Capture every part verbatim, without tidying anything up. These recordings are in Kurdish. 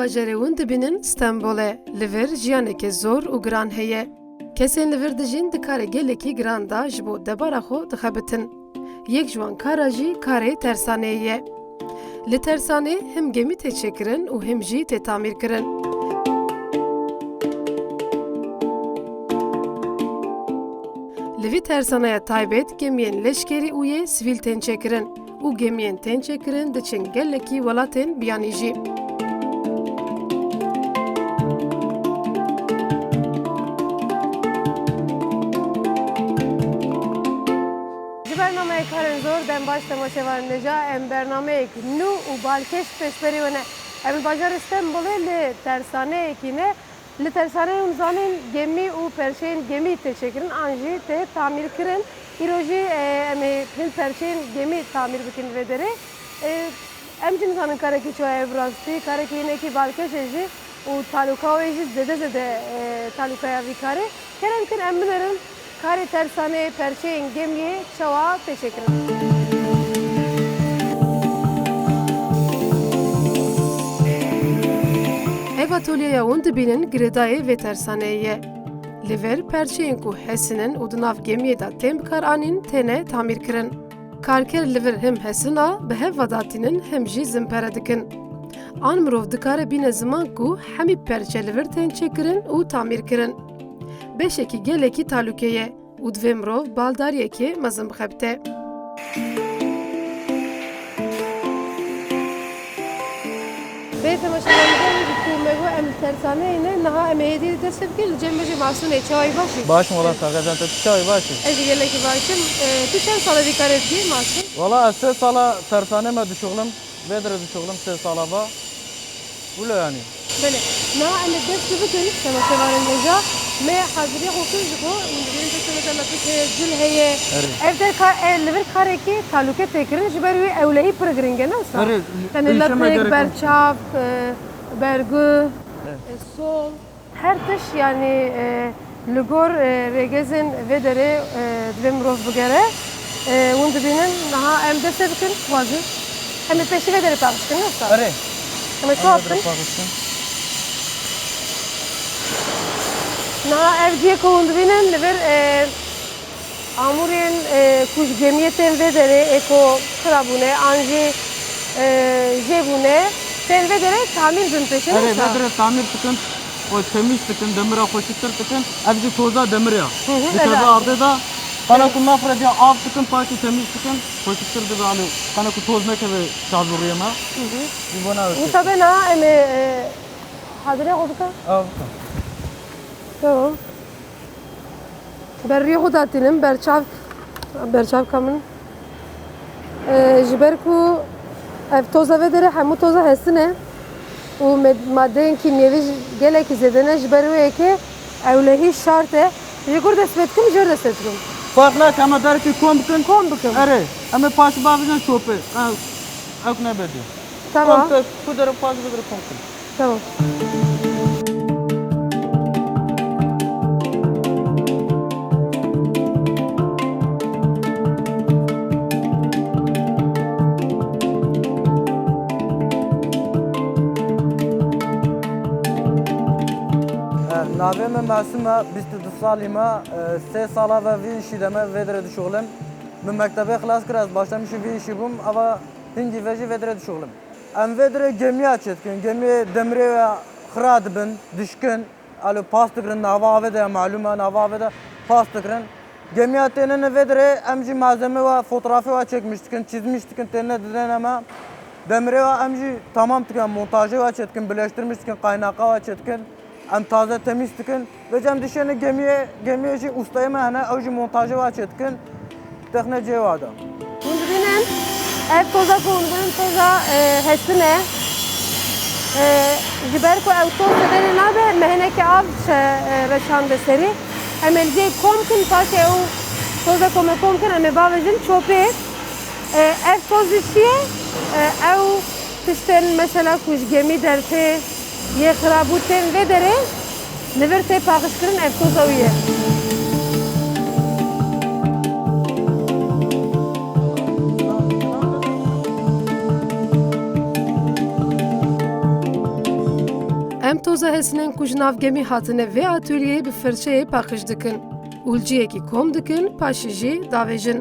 Bajarê hûn dibînin Stenbol e. Li vir jiyaneke zor û giran heye. Kesên li vir dijîn di karê gelekî giran de ji bo debara xwe dixebitin. Yek ji wan kara jî karê tersaneyê ye. Li tersanê him gemî tê çêkirin û him jî tê tamîrkirin. Li vî tersaneya taybet gemiyên leşkerî û yê sivîl tên çêkirin û gemiyên tên çêkirin diçin gelekî welatên biyanî jî. Ji bernameya Karên Zor dem baş temaşevanên hêja, em bernameyek nû û balkêş pêşberî we ne. Em li bajarê Stenbolê li tersaneyekî ne. Li tersaneyê hûn zanîn gemî û perçeyên gemî tê çêkirin an jî tê tamîrkirin. Îro jî, e, em ê hin perçeyên gemî tamîr bikin vê derê. E, em jî nizanin karekî çawa ye bi rastî, karekî hinekî balkêş e jî û talûka wê jî zêde zêde, e, talûkaya vî karê. Kerem kin em binerin karê tersaneyê perçeyên gemiyê çawa tê çêkirin. Ev atolyeya hûn dibînin girêdayê vê tersaneyê ye. Li vir perçeyên ku hesinin û di nav gemiyê de tên bikaranîn têne tamîrkirin. Karker li vir him hesina bi hev vedatînin him jî zimpere dikin. An mirov dikare bîne ziman ku hemî perçe li vir tên çêkirin û tamîrkirin. Beşekî gelekî talûke ye û divê mirov baldariyekê mezin bixebite. Bê temaşevanê, ku me got em li tersaneyê ne, niha em ê hêdî dest pê bikin, li cem me jî Masûn e. Çawa yî, baş î? Baş im, wela saxecan, te tu çawa yî, baş î? Ez jî gelekî baş im. E, tu çend sal e vî karê dikî, Masûn? Wela ez sê sala tersanê me dişuxlim, vê derê dişuxlim sê sala va. Wilo yanî. Belê. Niha em ê dest pê bikin, temaşevanên hêja. Me hazirî xwe kir ji xwe, hûn dibînin destê me de lepik heye, cil heye. Erê. Ev der ka-, e, li vir karekî talûke tê kirin, ji ber wî ewlehî pir giring e, ne wisa? Erê, Tenê êşe me lepik, gerek e. Berçav, e, bergu, Erê. e, sol. Her tişt, yanî, e, li gor, e, rêgezên vê derê, e, divê mirov bigere. E, hûn dibînin, niha em dest pê bikin, dixwazin. Em ê pêşî vê derê paqij kin, ne wisa? Erê. Em ê çawa bikin? Niha ev cihê ku hûn dibînin, li vir, e, Amûrên, e, ku ji gemiyê tên vê derê, ê ku xira bûne, an jî, e, jê bûne, tên vê derê tamîr bin pêşe, Erê, ne wisa? Vê derê tamîr dikin, xwe temîz dikin, demira xweşiktir dikin. Ev jî toza demirê ya. Hı hı, Dikeve evet. ardê de, qana ku nafirediya av dikin, pakî temîz dikin, xweşiktir dibe, hani qana ku toz nekeve çavlûriyê me. Hı hı. Ji bo navê Wisa bê niha em ê, e, hazirê xwe bikin? Av bikin. Tamam. Ber rî xwe datînim, berçav, berçavka min. E, ji ber ku ev toza vê derê hemû toza hesin e û med-, madeyên kîmyevî jî gelekî zêde ne, ji ber wê yekê ewlehî şart e. Ji kur dest pê dikim, ji wir dest pê dikim. Farq nake, em ê derekî kom bikin. Kom bikim. Erê, em ê paşî bavêjin çopê. Ew, ew nebediye. Tamam. Kom te, ku dere paşî bidire kom bikin. Tamam. E, navê min Masûm e, bîst û du salî me, e, sê sala ve vî îşî de me vê derê dişuxulim. Min mektebê xilas kir, ez başlamişî vî îşî bûm, ava hingî ve jî vê derê dişuxulim. Em vê derê gemiya çêdikin, gemiyê demirê ya xira dibin, dişkin, alo pas dikirin, nava avê de ya malûm e, nava avê de pas dikirin. Gemiya têne ne vê derê, em jî malzeme wa, fotoğrafê wa çekmiş dikin, çizmiş dikin, têne didene me. Demirê wa em jî tamam dikin, montajê wa çêdikin, birleştirmiş dikin, qaynaqa wa çêdikin. Em taze temîz dikin. Vêca em dişêne gemiyê, gemiyê jî ustayê me hene, ew jî montajê wa çêdikin. Texne cê wa da. Hûn dibînin, ev toza ku hûn dibînin toza, e, hesin e. E, ji ber ku ew toz li derê nabe, me hinekî av şe-, e, reşande serî. Em ê li cê kom kin, paşê ew toza ku me kom kin, em ê bavêjin çopê. E, ev toz jî çi ye? E, ew tiştên mesela ku ji gemî dertê yê xirabû tên vê derê, li vir tê paqijkirin, ev toza wî ye. Em toza hesinên ku ji nav gemî hatine vê atolyeyê bi firçeyê paqij dikin û li cihekî kom dikin, paşê jî davêjin.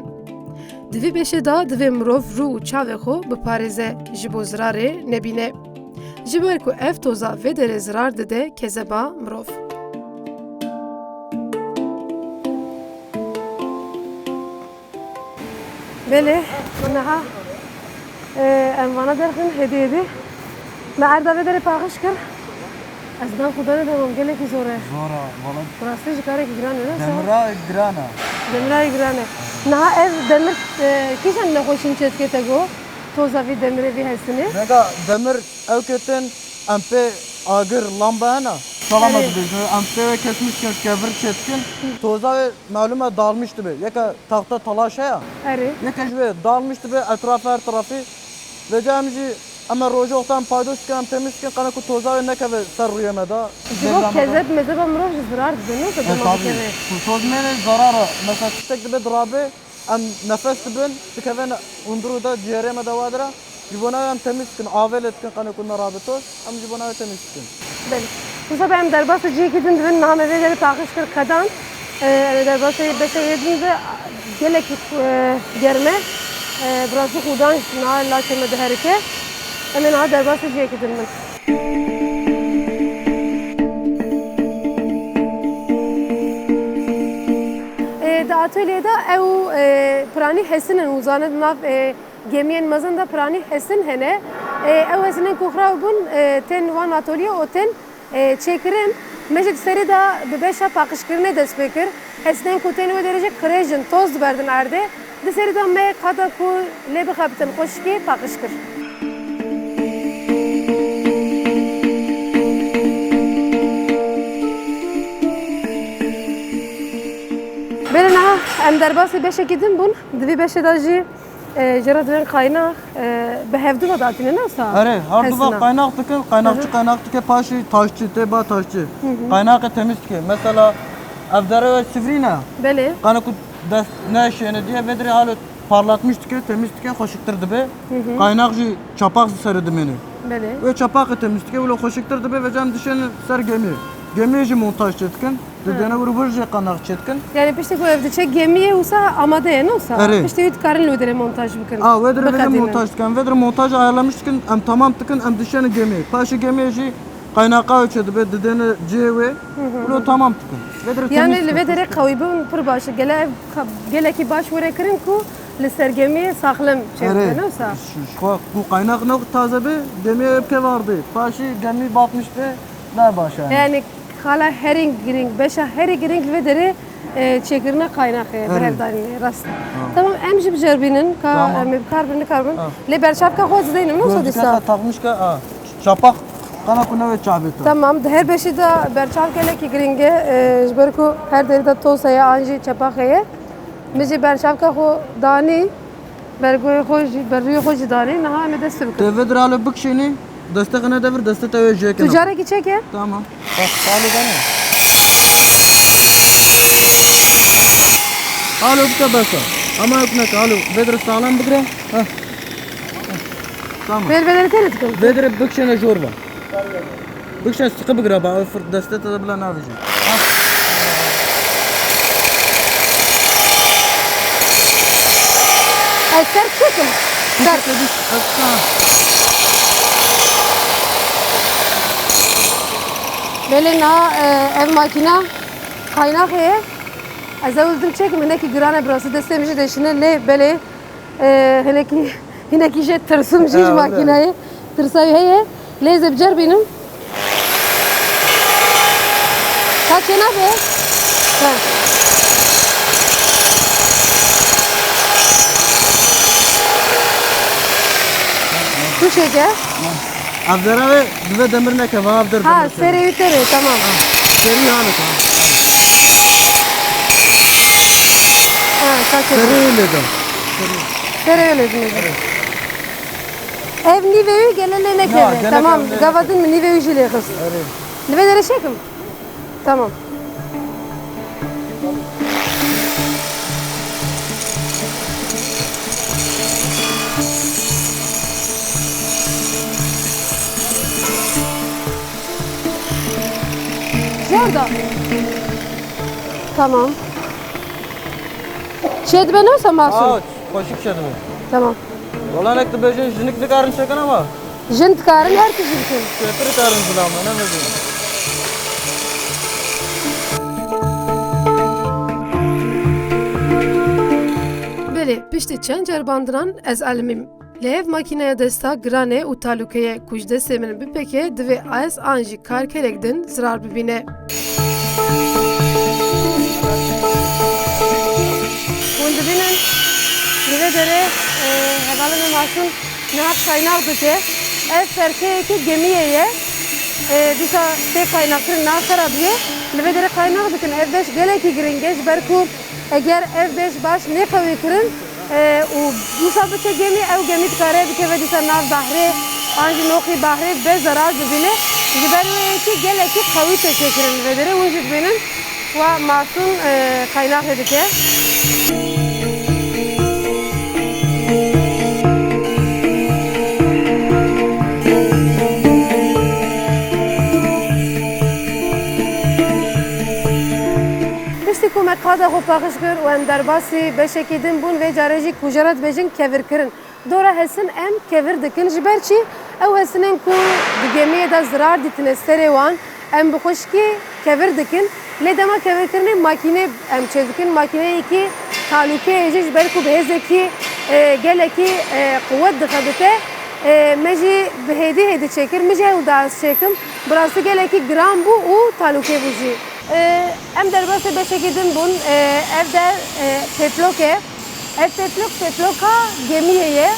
Di vî beşê de divê mirov rû û çavê xwe biparêze ji bo zirarê nebîne. Ji ber ku ev toza vê derê zirar dide kezeba mirov. Belê, niha, e, em vana derxin hêdî hêdî. Me erda vê derê paqij kir. Ez ben Xudanê demam, gelekî zor e. Zor e, valla. Bi rastî jî karekî giran e, ne? Demira giran e. Demira giran e. Niha ev demir, e, kîjan nexweşîn çêdike te got? Toza vî demirê, vî hesinê? Vega demir ew ketin, em pê agir, lamba hene. Salama Erê. dibêjin, em pê wê kesmiş dikin, kevir çêdikin. Toza wê malum e dalmiş dibe. Yeke taxta talaş heye. Erê. Yeke ji wê dalmiş dibe, etraf her tarafî. Vêca em jî, em e rojê wexta em paydos dikin, em temiz dikin, qene ku toza wê nekeve ser rûyê me de. Ji bo Zevra me de. kezeb mezeba mirov jî zirar dide, ne? E, Dema tabii. dikeve. Ku toz mêne zarar e. Mesela tiştek dibe dirabe, em nefes dibin, dikeve ne-, hundir û de ciyerê me de wadira. Ji bo navê em temiz dikin, avê lê dikin, qene ku nerabe toz, em ji bo navê temiz dikin. Belê. Wisa be em derbasê cihekî din dibin, niha me vê derê paqij kir qedan. Ee, em ê derbasê beşê yê din de gelekî, e, germ e. E, bi rastî xudan niha laşê me diherike. Em ê niha derbasê cihekî din bin. E, di atolyê de ew, e, piranî hesin in, û zane di nav, e, gemiyên mezin de piranî hesin hene. E, ew hesinên ku xiraw bûn, e, tên wan atolyê û tên, e, çêkirin. Me jî di serî de bi beşa paqijkirinê dest pê kir. Hesinên ku tên wê derê jî qirêj in, toz diberdin erdê. Di serî de me qada ku lê bixebitin xweşikê paqij kir. Belê niha em derbasî beşekî din bûn. Di vî beşê de jî E, jê re divên qaynax, e, bi hevdu ve datîne, ne wisa? Erê, her du ve Hesina. qaynax dikin, qaynaxçi Hı hı. qaynax dike, paşî taşçi, tê ba taşçi. Hı hı. Qaynaxê temiz dike. Mesela, ev dere wê sivrî ne? Belê. Qane ku dest neşêne diye, vê dirê halo parlatmiş dike, temiz dike, xweşiktir dibe. Hı hı. Qaynax jî çapax ji serê dimêne. Belê. Wê çapaxê temiz dike, wilo xweşiktir dibe, vêca em dişêne ser gemiyê. Gemiyê jî montaj çê dikin. Di Hı. dene wir wir jê qaynax çêdikin. Yani piştî ku ev diçe gemiyê wisa amade ye, ne wisa? Erê. Piştî wî dikarin li wê derê montaj bikin. A, wê derê vê Biqedînin. montaj dikin. Vê derê montaj ayarlamiş dikin, em tamam dikin, em dişêne gemiyê. Paşê gemiyê jî qaynaqa wê çêdibe, didêne cihê wê. Hı hı. Wilo tamam dikin. Vê derê Yani temiz li vê dikin. derê qewî bin pir baş e. Gele ev ka-, gelekî baş were kirin ku li ser gemiyê saxlem çêbibe, Erê. ne wisa? Ji, ji xwe ku qaynax ne taze be, gemiyê bike vardê. Paşê gemî batmiş be, ne baş e. Yani Xala herî girîng, beşa herî girîng li vê derê, e, çêkirina qaynaxê, Erê. berevdanînê, rast. Ha. Tamam, em jî biceribînin, ka Tamam. em ê bi kar bin, nikarbin. Ha. Lê berçavka xwe dizeynim, ne wisa Gözlükler dîsa? takmış ka, ha. Çapak, kana ku newê çavê tu. Tamam, di her beşî de berçav gelekî girîng e, e, ji ber ku her derî de toz heye, an jî çapak heye. Min jî berçavka xwe danî. Bergoyê xwe jî, berrûyê xwe jî danê, niha em ê dest pê bikin. Tê vê diralo bikişînî, destê xwe nede vir, destê te wê jê kena. Tu carekî çeke. Tamam. Bak, alo dene. Alo bike bes e. Ama yok neke, alo. Vê dir saxlem bigire. Heh. Tamam. Vê, vê dir têne dikim. Vê dir bikişêne jor be. Bikşe siqi bigire ba, ew fir destê te de bila navêje. Ez ser çekim. Ser. Te dî siqi bike. Belê na, e, ev makîna qaynaxê ye. Ez ew li dim çekim, hinekî giran e, bi rastî destê min jî deşîne, lê belê. Ee, hinekî, hinekî jê tirsim jî ji Ya, makîneyê. Tirsa wî heye. Lê ez ê biceribînim. Ka çênabe. Ha. Tiştek e. Ev dere ve divê demir neke, va ev der Ha, demir serê wî têrê, tamam. Serî hane, tamam. Ha, ka çênabe. Serê lê de. Serê lê de. Ev nîvê wî gele lê nekeve. Ya, gele Tamam, lê gava nekeve. din min nîvê wî jî lê xist. Erê. Li vê derê çekim? Tamam. Da. Tamam. Çêdibe ne wisa Masum? Aç, xweşik çêdibe. Tamam. Wala nek dibêjin jinik nikarin çêkin ama. Jin dikarin her tişt bikin. Çêtir karin zilam, ne mezin. Belê, piştî çend cerbandinan ez elimîm. Lê ev makîneya desta giran e û talûke ye ku ji destê min bipeke, divê ez an jî karkerek din zirar bibîne. Hûn dibînin, li vê derê, e, hevalê me Masûm niha qaynax dike. Ev perçeyekî gemiyê ye. E, dîsa tê qaynaxkirin, niha xera bûye. Li vê derê qaynax dikin. Ev beş gelekî giring e, ji ber ku eger ev beş baş nê qewî kirin, e, û dîsa biçe gemî, ew gemî dikare bikeve dîsa nav behrê, an jî noqî behrê, bê zerar bibîne. Ji ber wê yekê gelekî qewî tê çêkirin li vê derê. Hûn jî dibînin wa Masûm, e, qaynaxê dike. Piştî ku me qada xwe paqij kir û em derbasî beşekî din bûn, vê carê jî ku jê re dibêjin kevirkirin. Dora hesin em kevir dikin. Ji ber çi? Ew hesinên ku di gemiyê de zirar dîtine serê wan, em bi xweşikî kevir dikin. Lê dema kevirkirinê makîne em çêdikin. Makîneyekî talûkeyê jî ji ber ku bi hêzekî, e, gelekî, e, quwet dixebite, e, me jî bi hêdî hêdî çêkir. Min jî hewda ez çêkim. Bi rastî gelekî giran bû û talûkê bû jî. E, em derbasê beşekî din bûn. E, ev de, e, pêtlok e. Ev pêtlok, pêtloka gemiyê ye.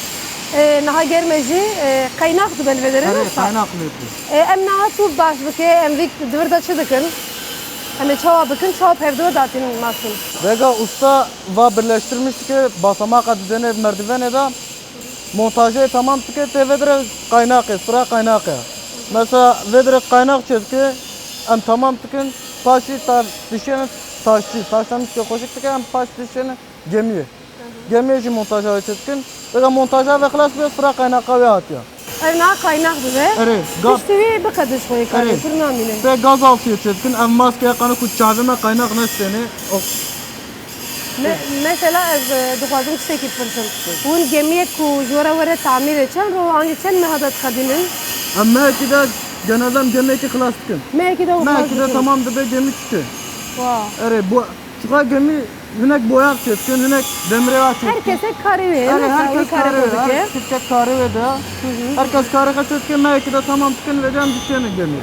E, niha germ e jî, e, qaynax dibe li vê derê, Erê, wisa? Qaynax lê dibe. E, em niha çû baş bike, em vî di vir de çi dikin? Em ê çawa bikin, çawa bi hev di wir datînin Masûm? Vega usta va birleştirmiş dike, basamaqa didêne merdivenê de, montajê tamam dike, tê vê derê qaynaxê, sira qaynaxê. Mesela vê derê qaynax çê dike, em tamam dikin, paşî ta dişêne taşçî, taştan dike xweşik dike, em paş dişêne gemiyê. Gemiyê jî montaja wê çêdikin. Vega montaja wê xilas bûye, sira qaynaqa wê hatiye. Ev niha qaynax dibe. Erê, gaz. Piştî wî biqediş xwe yê karê, Erê. Pir namîne. Pê gaz altiyê çêdikin. Ev maskeya qanû ku çavê me qaynax nestêne. O Me-, mesela ez, e, dixwazim tiştekî bipirsim. Hûn gemiyek ku ji we re were tamîrê çend ro an jî çend meha de dixebînin? Em mehekî de genelde em gemiyekî xilas dikin. Mehekî de xilas dikin. Mehekî de tamam dibe gemî çiçe. Wa. Erê, bu Çiqa gemî hinek boyax çêdikin, hinek demirê wa çêdikin. Her kesek karê wê ye, Erê, her kes karê wê, her kes karê wê de. Hı hı. Her kes karê xwe çêdike, mehekî de tamam dikin, vê de em dişêne gemî.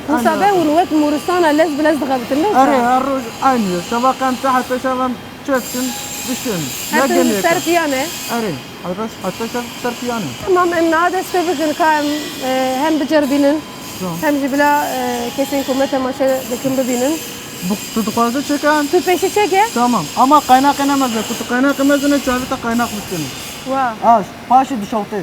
Wisa be hûn wek moristana lez bi lez dixebitin, ne wisa? Erê, her roj aynî ye. Şeva qente heta şev em çêdikin, dişêne. Her tim ser piyan e? Erê, her roj heta şev ser piyan e. Tamam, em niha dest pê bikin ka em, e, hem biceribînin, Tamam. hem jî bila, e, kesên ku me temaşe dikin bibînin. Bu, tu dixwaze çêke? Tu pêşî çêke? Tamam. Ama qaynaxê nemeze. Ku tu qaynaxê mezine çavê te qaynax bistêne. Wa. Aş, paşê dişewtê.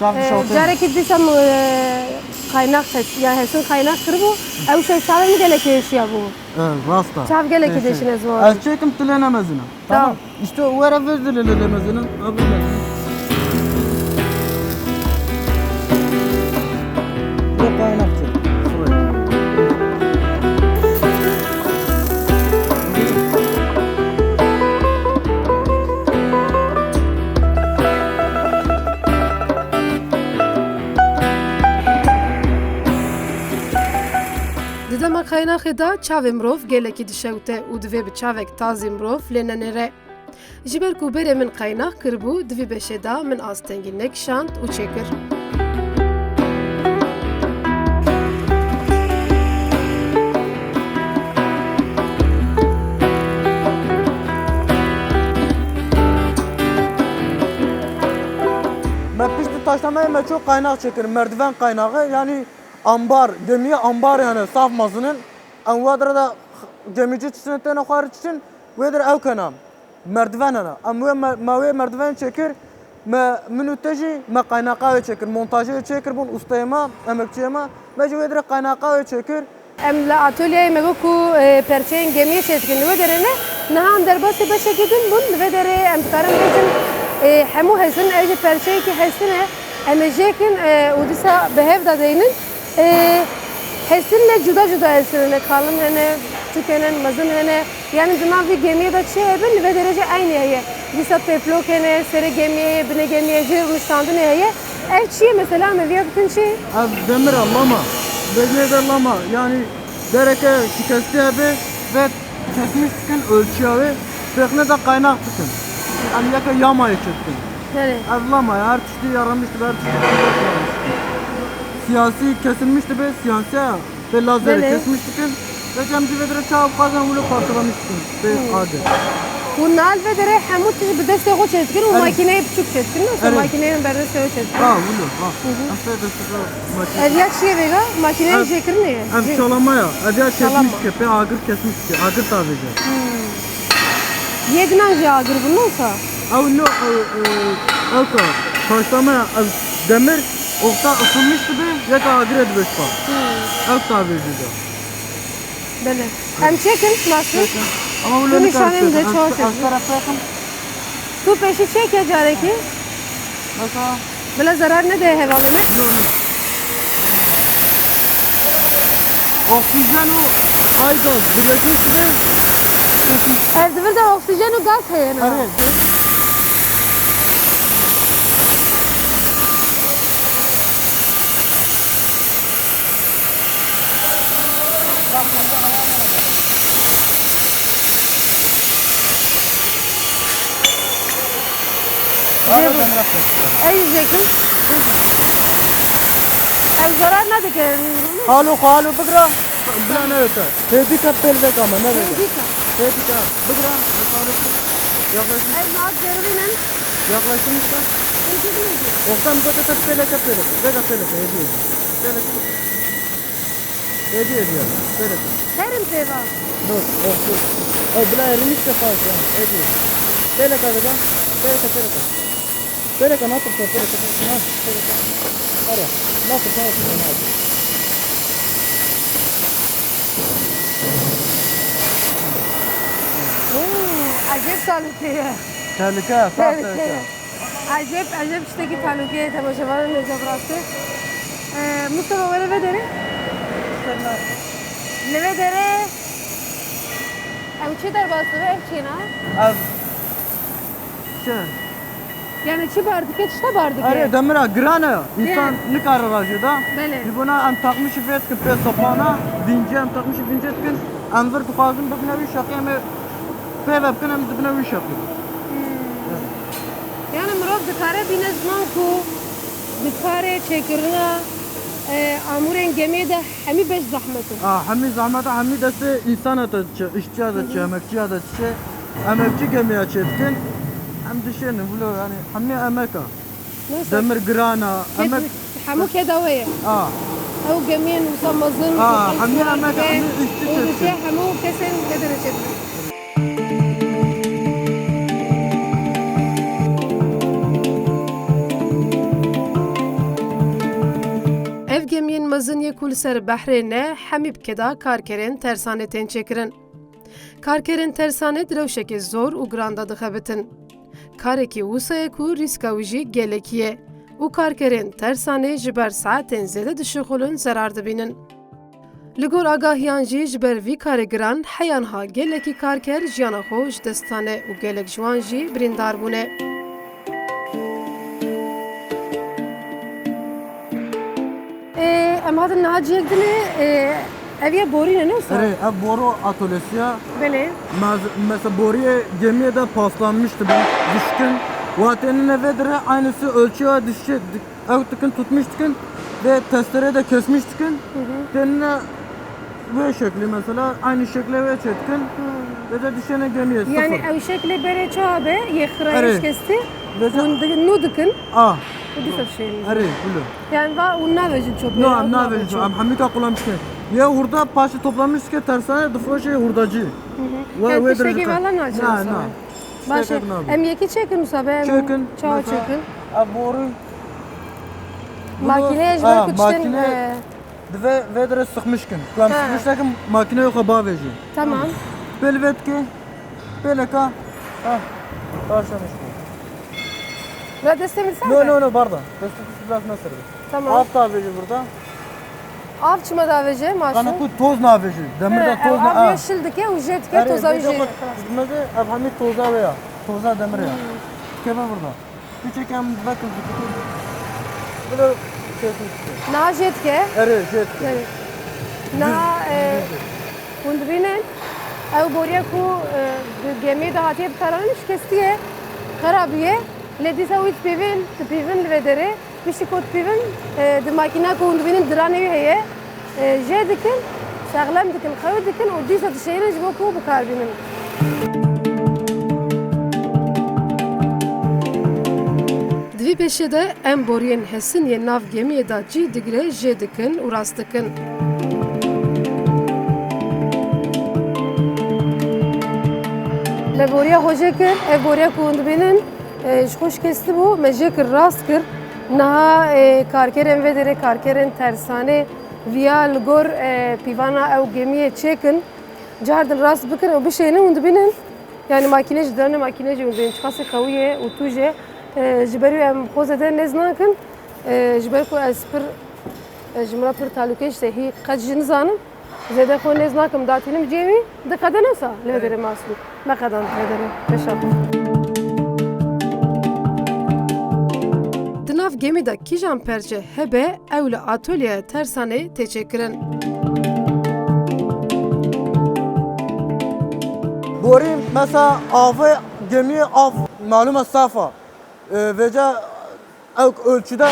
Çav Ee, dişewtê. Carekî dîsa min, e, qaynax çek, ya hesin qaynax kiribû. Ew şev çavê min gelekî êşiya bû. Ee, rast e. Çav gelekî Ee, şey. Dêşine ziwan. Ez çêkim tu lê nemezine. Tamam. Tamam. İşte o ara verdi lele demezine. Abi. Bu kaynakçı. Di dema qaynaxê de çavê mirov gelekî dişewte û divê bi çavek tazî mirov lê nenêre. Ji ber ku berê min qaynax kiribû, di vî beşê de min astengî nekişand û çêkir. Me piştî taşnameya me çû qaynax çêkir, merdiven qaynaxê, yanî ambar, gemiye ambar yani saf mezin in. Em wa dire de gemîcî çiştin têne xwarin çiştin, wê dire ew kena. Merdiven hene. Em wê me, me wê merdiven çêkir, me, min û te jî me qaynaqa wê çêkir, montajê wê çêkirbûn, ustayê me, emekçiyê me, me jî wê dirê qaynaqa wê çêkir. Em li atolyeyê me got ku, e, perçeyên gemiyê çêdikin, li wê derê ne, niha em derbasî beşekî din bûn, li vê derê em dikarin bêjin, e, hemû hesin, ev jî perçeyekî hesin e, em ê jêkin, e, û dîsa bi hev de deynin. E, Hestin ne cuda cuda hestin hene, kalin hene, biçûk hene, mezin hene. Yani di nav vî gemiyê de çi hebe, li vê derê jî eynî heye. Dîsa pêplok hene, serê gemiyê ye, binê gemiyê ye, jê nuştandinê heye. Ev çi ye mesela, em ê viya bikin çi? Ev demir e, lama. Demir de lama. Yani dereke şikestî hebe, ve kesmiş dikin, ölçüya wê, pêxine de qaynak dikin. Em yeke yamayê çêdikin. Belê. Ev lama ye, her tiştî yaramiş dibe, her tiştî yaramiş dibe. Siyasî kesilmiş dibe, siyasiya. Pê lazerê Belê. kesmiş dikin. Peki em divê dire çawa bixwazin wilo parçalamiş dikin. Pê Hmm. agir. Hûn nal ve derê hemû tişt bi destê xwe çêdikin û Erê. makîneyê biçûk çêdikin. Wisa Erê. makîneyên ber destê xwe çêdikin. Ha, wilo, ha. Hı hı. Em pê destê xwe makîne. Ev ya çi ye vêga? Makîneya Ev, jêkirinê ye. ev Jê- çalama ya. Ev ya Çalama. kesmiş dike, pê agir kesmiş dike. Agir tavêje. Hmm. Yek nan jê agir bûn, ne wisa? Ew no, ew, ew, ew ka, paştama ya, ev demir, oxta ısınmış dibe, yeka agire dibe şpa. Hmm. Ew tavêjî de. Belê. Em çêkin, masrif. Çêkin. Ama wilo Tu nikar nişanê min de çêkin. çawa Ev, ev çêkin. taraf çêkin. Tu pêşî çêke carekî. Mesela? Bila zerar nede hevalê me. Yok, yok. Oksijen û ay gaz birleşmiş dibe. Ev di vir de oksijen û gaz heye ne? Erê. Ey jêkim. Ev zarar nedike. Halo xwe halo bigira. Bila newete. Hêdîka pêl veka me, neveke. Hêdîka. Hêdîka. Bigira. Halo bigira. Yaklaşın. Ev naat zerrînin. Yaklaşın işte. Hêdî binêdî. Ortam zaten pêleke pêleke. Veka pêleke. Hêdî. Pêleke. Hêdî, hêdî ya. Pêleke. Herim pêva. Dur, dur, dur. Ew bila erimiş de fazla. Hêdî. Pêleke vega. Pêleke, pêleke. Pêleke, natirse, pêleke, pêleke. Ha, pêleke. Ara. Natirse, natirse, natirse. Oo, ecêb talûke ye. Tehlike, saf Tehlike tehlike. ye. Ecêb, ecêb tiştekî talûkeyê temaşevanên hêja bi rastî. Ee, Mustafa, were vê derê. Li vê derê ew çi derbas dibe, ev çi ne? Ev çi? Yani çi bar dike, tişta bar dike? Erê, demira giran e. Însan Belê. nikare rajê da. Belê. Ji bona em takmişî vê dikin pê sopana, vîncê em takmişî vîncê dikin. Em vir dixwazin bibine wî şeqê, em ê pê ve bikin, em dibine wî şeqê. Hmm. Yani mirov dikare bîne ziman ku di karê çêkirina, e, amûrên gemiyê de hemî beş zehmet in. A, hemî zehmet e, hemî destê însana de diçe, îşçiya de diçe, Hı hı. emekçiya de diçe. Emekçi gemiya çêdikin, em dişênin, wilo, yani, hemî emek e. Nasıl? Demir giran e, Ked-, emek hemû keda we ye. A. Ew gemiyên wisa mezin, A, û hemî emek, hemî îşçi û çêdikin. diçe hemû kesên vê derê çêdikin. Ev gemiyên mezin yê ku li ser behrê ne, hemî bi keda karkerên tersanê tên çêkirin. Karkerên tersanê di rewşekê zor û giran de dixebitin. Karekî wisa ye ku rîska wî jî gelekî ye û karkerên tersanê ji ber saetên zêde dişixulin, zerar dibînin. Li gor agahiyan jî ji ber vî karê giran heya niha gelekî karker jiyana xwe ji dest dane û gelek ji wan jî birîndar bûne. Ê, em hatin niha cihek dinê, ê, ev ye borî ne, ne wisa? Erê, ev boru atölyesi ye. Belê. Mez-, mesela boriyê gemiyê de paslanmış dibin, dişkin. Wa tênine vê dire, aynısı ölçüye dişi, di-, ew dikin, tutmuş dikin ve testere de kesmiş dikin. Hı hı. Tênine vê şeklî mesela, aynı şekle vê çêdikin. Hı. Ve de dişêne gemiyê, Yani sıfır. ew şeklê berê çawa be, yê xirayê Erê. şikestî, Ve de hûn di-, nû dikin. A. Û dîsa dişênin. Erê, wilo. Yani va hûn navêjin çöpe No, ya, em navêjin navêjin çöpe. Em hemî ka qulam dike. Yê hurda paşê toplamış dike tersane, difroşê hurdacî. Hı hı. We, Yani we tiştekî derece ka- valla naçin Na, wisa na. be. Baş e. Tiştekî nabe. Em yekî çêkin wisa be, em Çêkin, çawa mesela, çêkin? ev boru. Makîneye ji ber Ha, ku tiştên, makîne e, Divê vê dire sıkmış kin. Ku em Ha. sıkmış nekin, makîneya xwe bavêjin. Tamam. Pêl vê dike, pêleka, ha, başlamış bu. Ve destê min ser No, be? no, no, barda. Destê tu biraz ne ser be. Tamam. Altta vêjî burada. Av çima davêje, Maşû? Kana ku toz navêje. Demir de toz na. Av ya şil dike û jê dike, toza wî jê. Meze ev hemî toza wê ya. Toza demir ya. Keve burada. Piçek em vekin. Bilo kesin. Niha jê dike. Erê, jê dike. Niha, e, hûn dibînin, ew boriya ku, e, di gemiyê de hatiye bikaranîn şikestiye, xerabiye. Lê dîsa wî dipîvin, dipîvin li vê derê. Piştî ku dipîvin, e, di makîna ku hûn dibînin diranê wî heye, e, jê dikin, sexlem dikin, qewî dikin û dîsa dişêrin ji bo ku bikar bînin. Di vî beşê de em boriyên hesin yên nav gemiyê de cî digire jê dikin û rast dikin. Me boriya xwe jê kir, ev boriya ku hûn dibînin, e, ji xwe şikestî bû, me jê kir, rast kir. Niha, e, karkerên vê derê, karkerên tersanê viya li gor, e, pîvana ew gemiyê çêkin, cardin rast bikin û bişênin, hûn dibînin. Yani makîne jî, diranê makîne jî hûn dibînin çiqasî qewî ye û tûj e. E, ji ber wî em xwe zêde nêz nakin. E, ji ber ku ez pir, e, ji min re pir talûke, işte hî qet jî nizanim. Zêde xwe nêz nakim, datînim cihê wî, diqede nesa li vê derê masû. Meqedan li vê derê. Beşa xwe. Di nav gemî de kîjan perçe hebe, ew li atolyeya tersanê tê çêkirin. Borî, mesela, avê gemiyê av, malûm e, saf e. E, vêca ew ölçüde,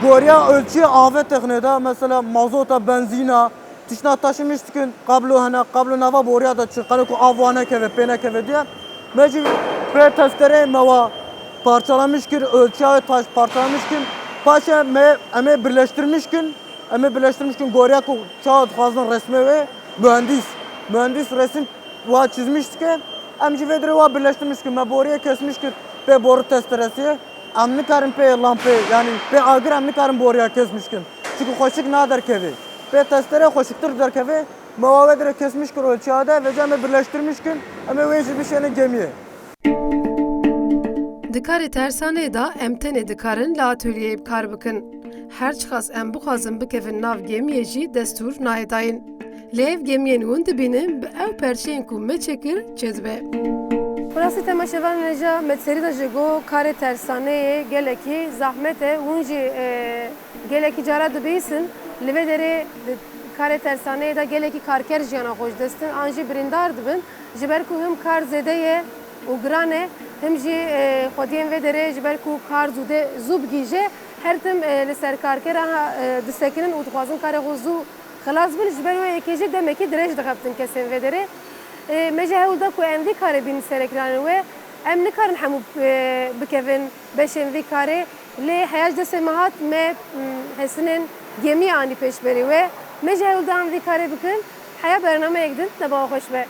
goriya ölçüyê avê texnê de, mesela mazota, benzîna, tiştna taşımış dikin, kablo hene, kablo nava boriya de çi, qalo ku av wa nekeve, pê nekeve diye. Me jî pê testereyê me wa parçalamış kir, ölçüya wê taş parçalamış kir. Paşê me, em ê birleştirmiş kin, em ê birleştirmiş kin goriya ku çawa dixwazin resmê wê, mühendis. Mühendis resim wa çizmiş dike, em jî vê dirê wa birleştirmiş kin. Me boriyê kesmiş kir pê boru testeresiyê. Em nikarin pê lampê, yanî pê agir em nikarin boriya kesmiş kin. Çunku xweşik na derkevê. Pê testerê xweşiktir derkevê. Me wa wê dirê kesmiş kir ölçüya de, vêca me birleştirmiş kin, em ê wê jî bişênin gemiyê. Di karê tersanê de em tenê dikarin li atolyeyê bi kar bikin. Her çiqas em bixwazin bikevin nav gemiyê jî destûr nayê dayîn. Lê ev gemiyên hûn dibînin bi ew perçeyên ku me çêkir çêdibe. Bi rastî temaşevanên hêja, me di serî de jî got karê tersaneyê gelekî zehmet e. Hûn jî, e, gelekî cara dibihîsin. Li vê derê di karê tersaneyê de gelekî karker jiyana xwe ji dest din, an jî birîndar dibin. Ji ber ku him kar zêde ye û giran e, him jî, e, xwediyên vê derê ji ber ku kar zû de, zû bigihîje, her tim, e, li ser karkera, e, disekinin û dixwazin karê xwe zû xilas bin, ji ber wê yekê jî demekî dirêj dixebtin kesên vê derê. E, me jî hewl da ku em vî karê bînin serekiranên we. Em nikarin hemû, e, bikevin beşên vî karê, lê heya ji destê me hat, me, m, hesinên gemiyê anî pêşberî we. Me jî hewl da em vî karê bikin. Heya bernameyek din, dema we xweş be.